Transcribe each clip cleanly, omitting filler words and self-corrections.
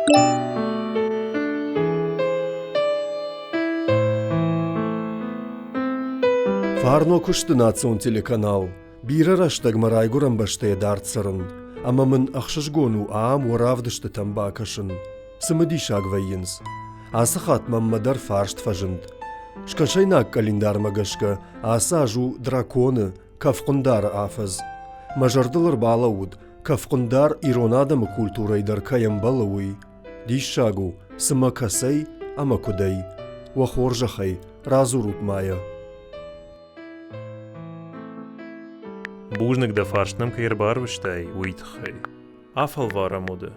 Фарно куысты национ телеканал бирӕ рӕстӕг мӕ райгуырӕн бӕстӕйӕ дард цӕрын, ӕмӕ мын ӕхсызгон у ахӕм уӕ равдыстытӕм бакӕсын. Цымыдисаг вӕййынц. Ацы хатт мӕнмӕ дӕр фарст фӕзынд. Скӕсӕйнаг къӕлиндармӕ гӕсгӕ ацы аз у драконы, кӕфхъуындары афӕдз. Мӕ зӕрдыл ӕрбалӕууыд, кӕфхъуындар ирон адӕмы культурӕйы дӕр кӕй ӕмбӕлы, уый. Диссаг у, цымӕ кӕцӕй ӕмӕ куыдӕй? Уӕ хорзӕхӕй, радзурут ма йӕ. Бузныг дӕ фарст нӕм кӕй ӕрбарвыстай, уый тыххӕй. Афӕлварӕм уды.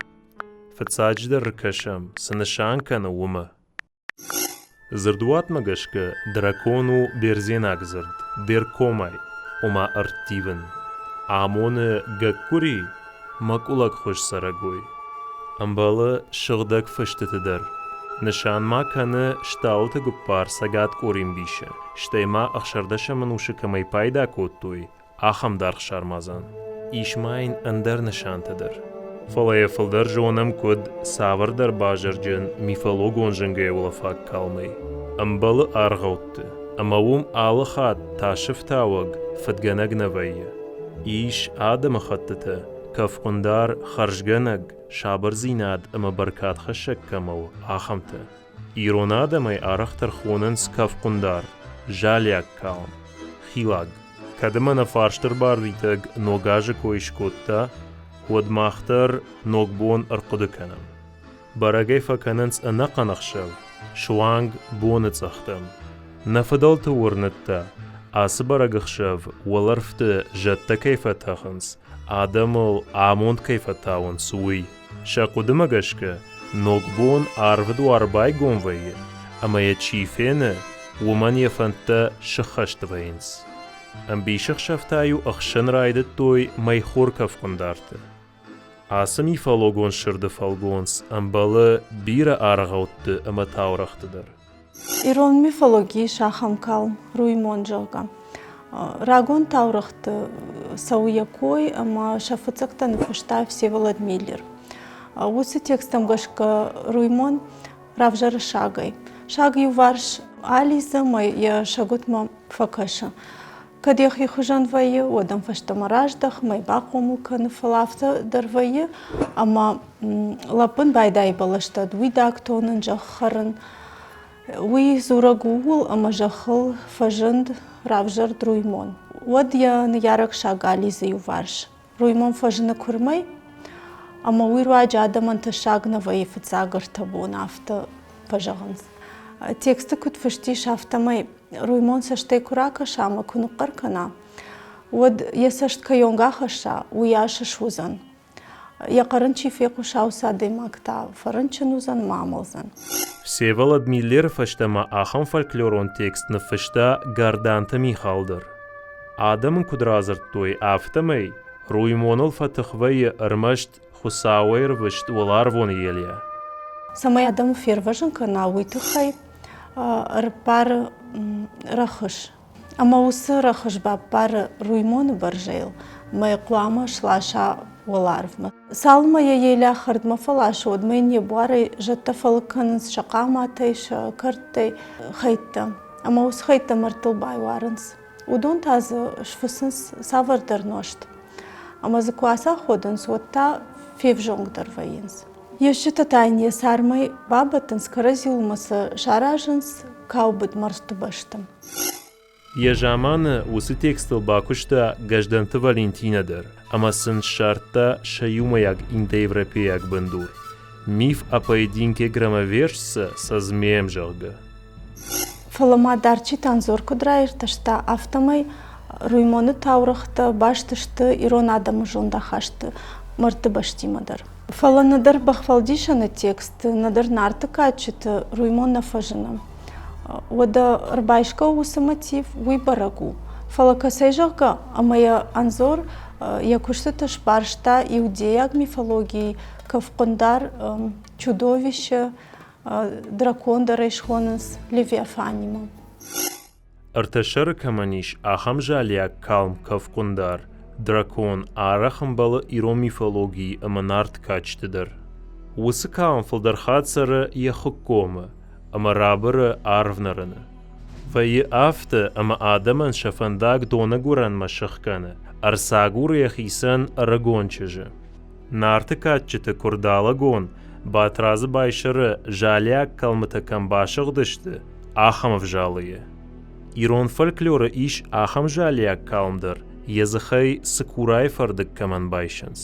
Фыццаджыдӕр ӕркӕсӕм, цы нысан кӕны, уымӕ. Дзырдуатмӕ гӕсгӕ дракон у бердзенаг дзырд деркомӕй, ома ӕрттивын. Амоны гӕккуыри, мӕкъуылӕгхуыз цӕрӕгой. Ӕмбӕлы сыгъдӕг фыстыты дӕр. Нысан ма кӕны стъалыты гуыппар Цӕгат Къоримбисы, стӕй ма ӕхсӕрдӕсӕм ӕнусы кӕмӕй пайда кодтой, ахӕм даргъ сармадзан. Ис ма йын ӕндӕр нысантӕ дӕр. Фӕлӕ йӕ фылдӕр зонӕм куыд цавӕрдӕр базырджын мифологон зынгӕулӕфӕг калмӕй. Ӕмбӕлы аргъӕутты, ӕмӕ уым алы хатт тасыфтауӕг фыдгӕнӕг нӕ вӕййы. Ис адӕмыхӕттытӕ, кӕфхъуындар, хӕрзгӕнӕг, сабырдзинад ӕмӕ бӕркадхӕссӕг кӕмӕ у, ахӕмтӕ. Ирон адӕмӕй арӕхдӕр хонынц кӕфхъуындар, залиаг калм, хилаг. Кӕд ӕмӕ нӕ фарст ӕрбарвитӕг Ног азы кой скодта, уӕд мах дӕр Ногбон ӕрхъуыды кӕнӕм. Бӕрӕгӕй фӕкӕнынц ӕнӕхъӕн ӕхсӕв, суанг боны цъӕхтӕм. Нӕ фыдӕлты уырныдта, ацы бӕрӕг ӕхсӕв уӕлӕрвты зӕдтӕ кӕй фӕтӕхынц, адӕмыл амонд кӕй фӕтауынц, уый. Сӕ хъуыдымӕ гӕсгӕ, Ногбон арвы дуар байгом вӕййы, ӕмӕ йӕ чи фены, уымӕн йӕ фӕндтӕ сыххӕст вӕййынц. Ӕмбисӕхсӕв та-иу ӕхсӕн райдыдтой мӕйхор кӕфхъуындарты. Ацы мифологон сырды фӕлгонц ӕмбӕлы бирӕ аргъӕутты ӕмӕ таурӕгъты дӕр. Ирон мифологийы ис ахӕм калм, Руймон, зӕгъгӕ. Рагон таурӕгъты цӕуы йӕ кой ӕмӕ сӕ фыццӕгтӕ ныффыста Всеволод Миллер. Уыцы тексттӕм гӕсгӕ Руймон равзӕры сагӕй. Саг иуварс алидзы ӕмӕ йӕ сӕгуытмӕ фӕкӕсы. Кӕд йӕхи хуызӕн вӕййы, уӕд ӕм фӕстӕмӕ раздӕх, мӕй бахъомыл кӕны, фӕлӕ афтӕ дӕр вӕййы, ӕмӕ лӕппын байдайы бӕлӕстӕ уидаг тонын, зӕхх хӕрын. Уый дзурӕг у ууыл, ӕмӕ зӕххыл фӕзынд, равзӕрд Руймон. Уӕд йӕ ныййарӕг саг алидзы иуварс. Руймон фӕзыны куырмӕй, ӕмӕ уый руаджы адӕмӕн тӕссаг нӕ вӕййы фыццаг ӕртӕ боны, афтӕ фӕзӕгъынц. Тексты куыд фыст ис, афтӕмӕй Руймон цӕстӕй куы ракӕса ӕмӕ куы ныхъхъӕр кӕна, уӕд йӕ цӕст кӕйонг ахӕсса, уый ас суыдзӕн. Йӕ хъӕр ын чи фехъуса, уыцы адӕймаг та фӕрынчын уыдзӕн ӕмӕ амӕлдзӕн. Всеволод Миллеры фӕстӕмӕ ахӕм фольклорон текст ныффыста Гарданты Михал дӕр. Адӕм ын куыд радзырдтой, афтӕмӕй Руймоныл фӕтых вӕййы ӕрмӕст Хуыцауӕй ӕрвыст уӕларвон Елиа. Цӕмӕй адӕмы фервӕзын кӕна, уый тыххӕй ӕрыппары рӕхыс. Ӕмӕ уыцы рӕхыс баппары Руймоны бӕрзӕйыл ӕмӕ йӕ хъуамӕ сласа уӕларвмӕ. Цалынмӕ йӕ Елиа хӕрдмӕ фӕласы, уӕдмӕ йын йӕ буарӕй зӕдтӕ фӕлыг кӕнынц сӕ хъаматӕй, сӕ кӕрдтӕй хӕйттӕ. Ӕмӕ уыцы хӕйттӕ мӕрдтыл байуарынц. Уыдон та дзы сфыцынц цавӕрдӕр нозт. Ӕмӕ дзы куы ацаходынц, уӕд та февзонгдӕр вӕййынц. Йе стджытӕ та йын йӕ цармӕй бабӕттынц, кӕрӕдзиуыл ма сӕ саразынц каубыд мӕрдты бӕсты. Йӕ заманы уыцы текстыл бакуыста Гӕздӕнты Валентинӕ дӕр ӕмӕ сын ссардта сӕ иумӕйаг индоевропейаг бындур «Миф о поединке громовержца со змеем», зӕгъгӕ. Фӕлӕ ма Дарчиты Анзор куыд раиртӕста, афтӕмӕй Руймоны таурӕгътӕ баст сты ирон адӕмы зондахасты мӕрдты бӕстимӕ дӕр. Фӕлӕ нӕдӕр бӕхфӕлдисӕны тексты, нӕдӕр Нарты кадджыты Руймон нӕ фӕзыны. Уӕдӕ ӕрбайсгӕ уыцы мотив, уый бӕрӕг у. Фӕлӕ кӕцӕй зӕгъгӕ, ӕмӕ йӕ Анзор йӕ куыстыты сбарста иудейаг мифологийы кӕфхъуындар чудовище, дракон дӕр ӕй схонынц Левиафанимӕ. Ӕртӕ сӕры кӕмӕн ис, ахӕм залиаг калм кӕфхъуындар, дракон арӕх ӕмбӕлы ирон мифологийы ӕмӕ нарт кадджыты дӕр. Уыцы калм фылдӕр хатт цӕры йӕ хуыккомы ӕмӕ рабыры арвнӕрыны. Вӕййы афтӕ, ӕмӕ адӕмӕн сӕ фӕндаг донагурӕнмӕ сыхгӕны, ӕрцагуры йӕхицӕн ӕрыгон чызджы. Нарты кадджыты куырдалӕгон Батрадзы байсӕры залиаг кӕлмытӕ кӕм басыгъдысты, ахӕм ӕвзалыйы. Ирон фольклоры ис ахӕм залиаг калм дӕр, йӕ дзыхӕй цыкурайы фӕрдыг кӕмӕн байсынц.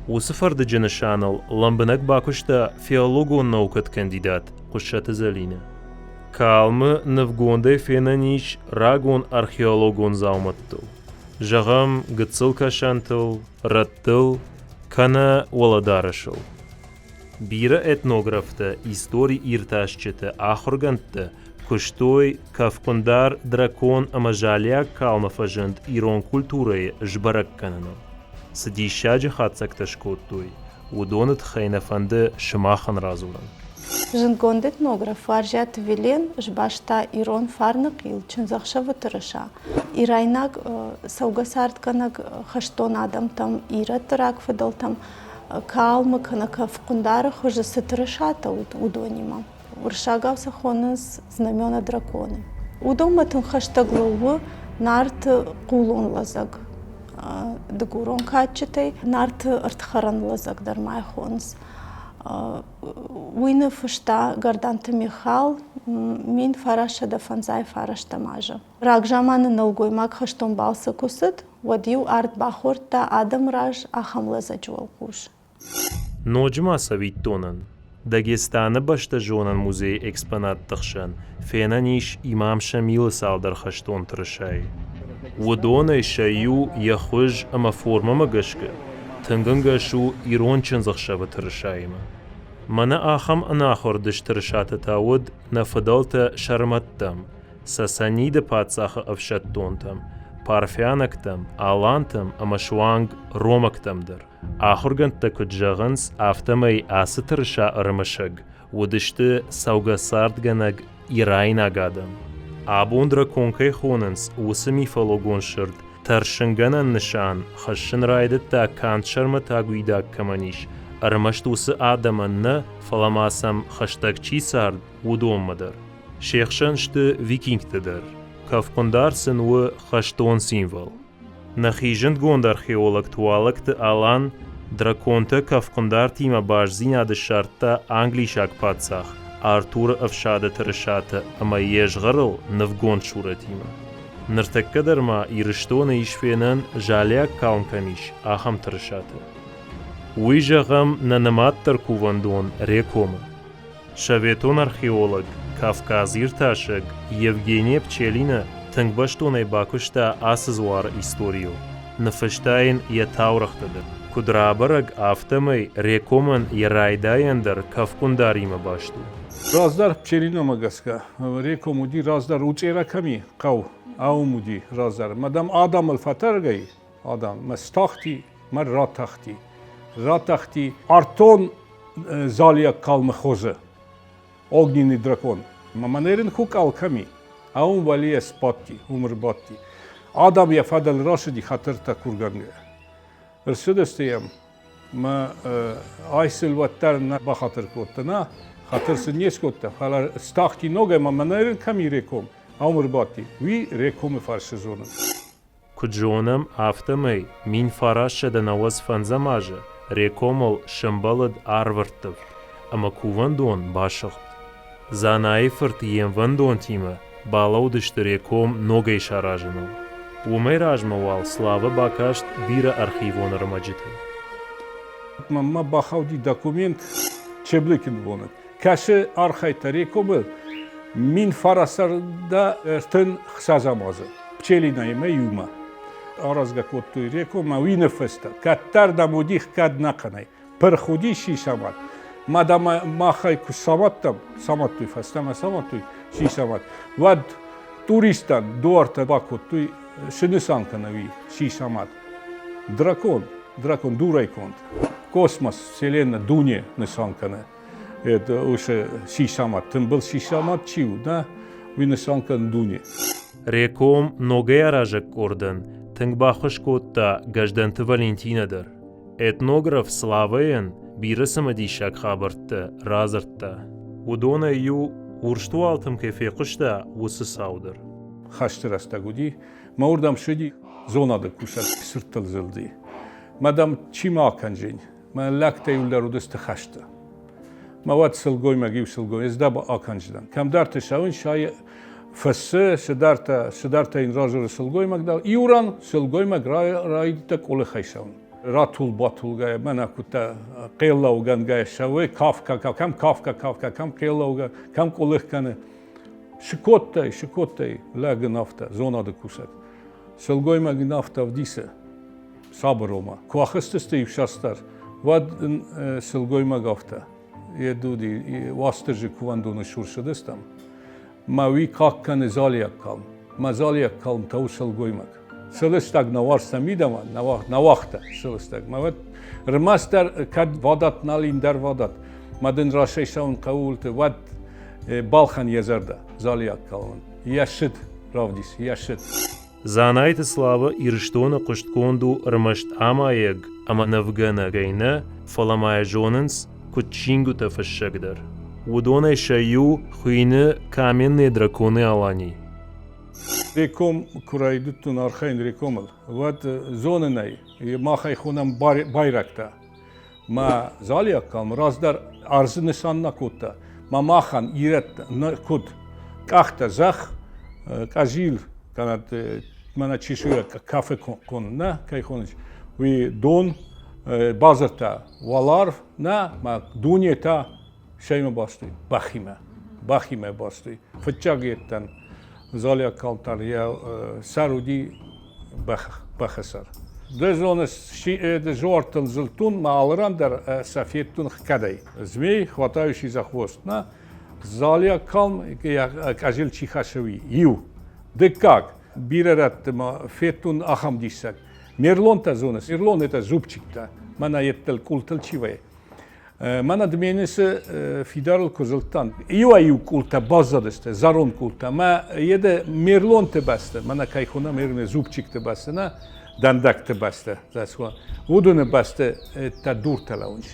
Уыцы фӕрдыджы нысаныл лӕмбынӕг бакуыста филологон наукӕты кандидат Хъуыссӕты Зӕлинӕ. Калмы нывгондӕй фенӕн ис рагон археологон дзаумӕттыл. Зӕгъӕм, гыццыл кӕсӕнтыл, рӕттыл кӕнӕ уӕлӕдарӕсыл. Бирӕ этнографтӕ, истори иртасджытӕ, ахуыргӕндтӕ куыстой кӕфхъуындар, дракон ӕмӕ залиаг калмы фӕзынд ирон культурӕйы сбӕрӕг кӕныныл. Цы диссаджы хатдзӕгтӕ скодтой, уыдоны тыххӕй нӕ фӕнды сымахӕн радзурын. Зындгонд этнограф Уарзиаты Вилен сбаста ирон фарны хъил чындзӕхсӕвы тырыса. Ирайнаг цӕугӕцардгӕнӕг хӕстон адӕмтӕм, ирӕтты рагфыдӕлтӕм калмы кӕнӕ кӕфхъуындары хуызы цы тырысатӕ уыд, уыдонимӕ. Уырыссагау сӕ хонынц знамена драконы. Уыдонмӕ тынг хӕстӕг лӕууы Нарты хъулон лӕдзӕг. Дыгурон кадджытӕй Нарты ӕрдхӕрӕн лӕдзӕг дӕр ма хонынц. Уый ныффыста Гарданты Михал 1959 азы. Рагзаманы нӕлгоймаг хӕстон балцы куы цыд, уӕд-иу ард бахордта адӕмы раз ахӕм лӕдзӕджы уӕлхъус. Ноджы ма цӕвиттонӕн, Дагестаны бӕстӕзонӕн музейы экспонатты хсӕн фенӕн ис имам Шамилы цалдӕр хӕстон тырысайы. Уыдонӕй сӕ иу йӕ хуыз ӕмӕ формӕмӕ гӕсгӕ тынг ӕнгӕс у ирон чындзӕхсӕвы тырысаимӕ. Мӕнӕ ахӕм ӕнахуыр дыс тырысатӕ та уыд нӕ фыдӕлтӕ сӕрмӕттӕм, Сасаниды паддзахы ӕфсӕддонтӕм, парфянӕгтӕм, алантӕм ӕмӕ суанг ромӕгтӕм дӕр. Ахуыргӕндтӕ куыд зӕгъынц, афтӕмӕй ацы тырыса ӕрымысӕг уыдысты цӕугӕцардгӕнӕг ирайнаг адӕм. Абон дракон кӕй хонынц, уыцы мифологон сырд тӕрсынгӕнӕн нысан хӕссын райдыдта канд сӕрмӕтаг уидаг кӕмӕн ис, ӕрмӕст уыцы адӕмӕн нӕ, фӕлӕ ма сӕм хӕстӕг чи цард, уыдонмӕ дӕр. Се хсӕн сты викингтӕ дӕр. Кӕфхъуындар сын у хӕстон символ. Нӕхи зындгонд археолог Туалӕгты Алан драконтӕ кӕфхъуындартимӕ бастдзинад ссардта англисаг паддзах Артуры ӕфсады тырысатӕ ӕмӕ йе згъӕрыл нывгонд сурӕтимӕ. Ныртӕккӕ дӕр ма Ирыстоны ис фенӕн, залиаг калм кӕм ис, ахӕм тырысатӕ. Уый, зӕгъӕм, нӕ нымаддӕр кувӕндон Рекомы. Советон археолог, кавказиртасӕг Евгения Пчелина тынг бӕстонӕй бакуыста ацы дзуары историйыл, ныффыста йын йӕ таурӕгътӕ дӕр. Куыд рабӕрӕг, афтӕмӕй Рекомӕн йӕ райдайӕн дӕр кӕфхъуындаримӕ баст у. Раздӕр Пчелинамӕ гӕсгӕ Реком уыди раздӕр Уцъера кӕми хъӕу, ӕум уыди раздӕр. Мадам адӕмыл фӕтӕргӕй, адӕм, мӕ стахти, мӕ ратахти. Ратахти артон залиаг калмы хозы, огненный дракон. Маманерин хукал кӕми, а ум валия спадти, ум рбадти. Адам йӕ фӕдыл рацыди хатыртӕ кургӕнгӕ. Ӕрцыдысты йӕм, мӕ айсыл уӕддӕр нӕ бахатыр кодта, нӕ, хатыр сын не скодта, фӕлӕ стахти ногӕй Маманерин кӕми реком, а ум ӕрбадти. Уый рекомы фарсы зоны. Куыд зонӕм, афтӕмӕй 1995 азы Рекомыл сӕмбӕлыд арвӕрттывд ӕмӕ кувӕндон басыгъд. Дзанайы-фырт йе мвӕндонтимӕ балӕудысты Реком ногӕй саразыныл. Уымӕй размӕ уал Слава бакаст бирӕ архивон ӕрмӕджытӕ. Мӕнмӕ бахауди документ Чеблыкин боны. Кӕцы архайдта Рекомы 1936 азы Пчелинаимӕ иумӕ. Аразгӕ кодтой Рекомӕ уый ныффыста. Кӕддӕр дам уыди кӕд нӕхъӕнӕй. Пырх уыди сисамад. Мадам махӕй куы самадтам, самадтой фӕстӕмӕ самадтой сисамад, уӕд туристтӕн дуартӕ бакодтой, цы нысан кӕны уый сисамад. Дракон, дракон дурӕй конд. Космос, вселенная, дуне нысан кӕны. Это уыцы сисамад, тымбыл сисамад чи у, да, уый нысан кӕны дуне. Реком ногӕй аразӕг къордӕн тынг баххуыс кодта Гӕздӕнты Валентинӕ дӕр. Этнограф Славӕйӕн бирӕ цымыдисаг хабӕрттӕ радзырдта. Уыдонӕй иу Урстуалтӕм кӕй фехъуыста, уыцы цау дӕр. Хӕсты рӕстӕг уыди, мӕ уырдӕм ссыди зонады кусӕг сырдтыл зылди. Мӕ дам, чи ма акӕнджын? Мӕ лӕгтӕ иуылдӕр уыдысты хӕсты. Мӕ уӕд сылгоймаг иу сылгоймаг, ӕз дӕ акӕнджынӕн. Кӕмдӕрты цӕуын, сай фыссы, цыдӕртӕ, цыдӕртӕ йын разуры сылгоймаг дӕр. Иу ран сылгоймаг райдыдта къулыхӕй цӕуын. Ратул-батулгӕйӕ, мӕнӕ куыдтӕ хъеллаугӕнгӕйӕ цӕуы, кафка, кӕм кафка, кафка, кӕм хъеллаугӕ, кӕм къуылых кӕны. Цы кодтай, цы кодтай, лӕг ын афтӕ, зонады кусӕг. Сылгоймаг ын афтӕ ӕвдисы, сабыр ома. Куы ахызтысты иу уӕд ын сылгоймаг афтӕ, йӕ дуди Уастырджы кувӕндоны цур цыдыстӕм, мӕ уый хъахъ кӕны залиаг калм. Мӕ залиаг калм та у сылгоймаг. Сылыстӕг нӕ уарзта мидӕмӕ, нӕ уагъта сылыстӕг. Мӕ уӕд ӕрмӕстдӕр кӕд вадат нал ин дӕр вадат, мӕ дын расӕй цӕуын хъӕуы уӕд балхӕн йӕ зӕрдӕ залиаг калмӕн. Йӕ сыд равдис, йӕ сыд. Дзанайты Слава Ирыстоны хъуыстгонд у ӕрмӕст амайӕг ӕмӕ нывгӕнӕгӕй нӕ, фӕлӕ ма йӕ зонынц куыд чингуытӕ фыссӕг дӕр. Уыдонӕй сӕ иу хуыйны «Каменные драконы Алании». Реком куы райдыдтон архайын Рекомыл, уӕд зонын ӕй, мах ӕй хонӕм байрӕгтӕ. Мӕ залиаг калм раздӕр ӕрдзы нысан нӕ кодта. Мӕ махӕн ирӕттӕ куыд къӕхтӕ зӕхх, къӕзил, кӕнӕ мӕнӕ чешуя кафе кон нӕ кӕй хонынц, уый дон, базыртӕ уӕларв нӕ, мӕ дуне та сӕймӕ бастой, бӕхимӕ, бӕхимӕ бастой. Фыццаг еттӕн залиаг калм та йӕ сӕр уыди бӕхы сӕр. Ды зоныс, жортыл зылдтон, мӕ алыран дӕр сӕ федтон кӕдӕй. Змей, хватающий за хвост, на? Залиаг калм, къӕзил чи хӕссы, уый. Иу. Дыккаг, бирӕ рӕтты ма федтон ахӕм диссаг. Мерлонтӕ зоныс, мерлон это зубчиктӕ, мӕнӕ еттыл къултыл чи вӕййы. Мӕнӕ Дменисы фидарыл куы зылдтӕн, иуӕй-иу къултӕ баззадысты, зӕронд къултӕ. Мӕ еде Мерлонты бӕсты, мӕнӕ кӕй хонӕм, Ерме зубчикты бӕсты, нӕ, дӕндӕгты бӕсты, уыдоны бӕсты та дуртӕ лӕууынц.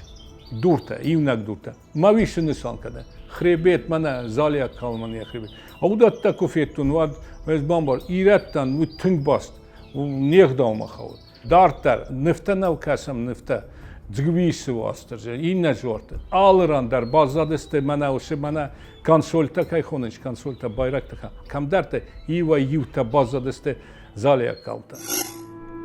Дуртӕ, иунӕг дуртӕ. Мӕ уисы нысан кӕны. Хребет, мӕнӕ залиаг калмӕн йӕ хребет. Уыдӕттӕ куы федтон, уӕд ӕз бамбар, ирӕттӕн уый тынг баст, не гъдаумӕ хауы. Дарддӕр нывтӕ нӕу кӕсӕм нывтӕ. Дзгвисы Уастырджи, иннӕ жорты. Алы ран дӕр баззадысты мӕнӕ уыцы мӕнӕ консольтӕ кӕй хонынц, консольтӕ, байрӕгтӕ. Кӕмдӕрты иуӕй-иутӕ баззадысты залиаг калтӕ.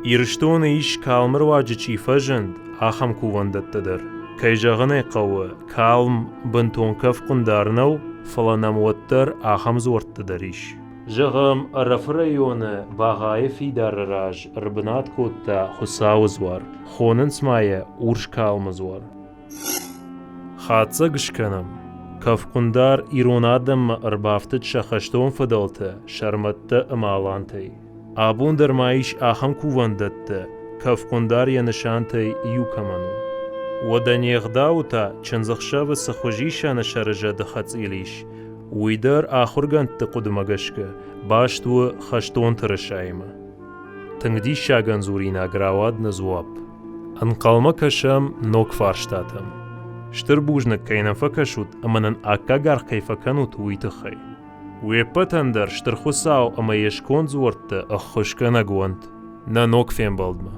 Ирыстоны ис калмы руаджы чи фӕзынд, ахӕм кувӕндӕттӕ дӕр. Кӕй зӕгъын ӕй хъӕуы, калм бынтон кӕфхъуындар нӕу, фӕлӕ нӕм уӕддӕр ахӕм дзуӕрттӕ дӕр ис. Зӕгъӕм, Ӕрӕфы районы Багъайы фидары раз ӕрбынат кодта Хуыцауы дзуар, хонынц ма йӕ Урс калмы дзуар. Хатдзӕг скӕнӕм. Кӕфхъуындар ирон адӕммӕ ӕрбафтыд сӕ хӕстон фыдӕлтӕ, сӕрмӕттӕ ӕмӕ алантӕй. Абон дӕр ма ис ахӕм кувӕндӕттӕ, кӕфхъуындар йӕ нысантӕй иу кӕмӕн у. Уӕдӕ не гъдауы та чындзӕхсӕвы цы хуызисӕны сӕрызӕды хӕцъил ис, Уый дӕр ахуыргӕндты хъуыдымӕ гӕсгӕ баст у хӕстон тырысаимӕ. Тынг диссагӕн дзуринаг рауад нӕ дзуапп. Ӕнхъӕлмӕ кӕсӕм ног фарстатӕм. Стыр бузныг, кӕй нӕм фӕкӕсут ӕмӕ нын аккаг аргъ кӕй фӕкӕнут, уый тыххӕй. Уе ппӕтӕн дӕр Стыр Хуыцау ӕмӕ йе сконд дзуӕрттӕ ӕххуысгӕнӕг уӕнт. Нӕ ног фембӕлдмӕ!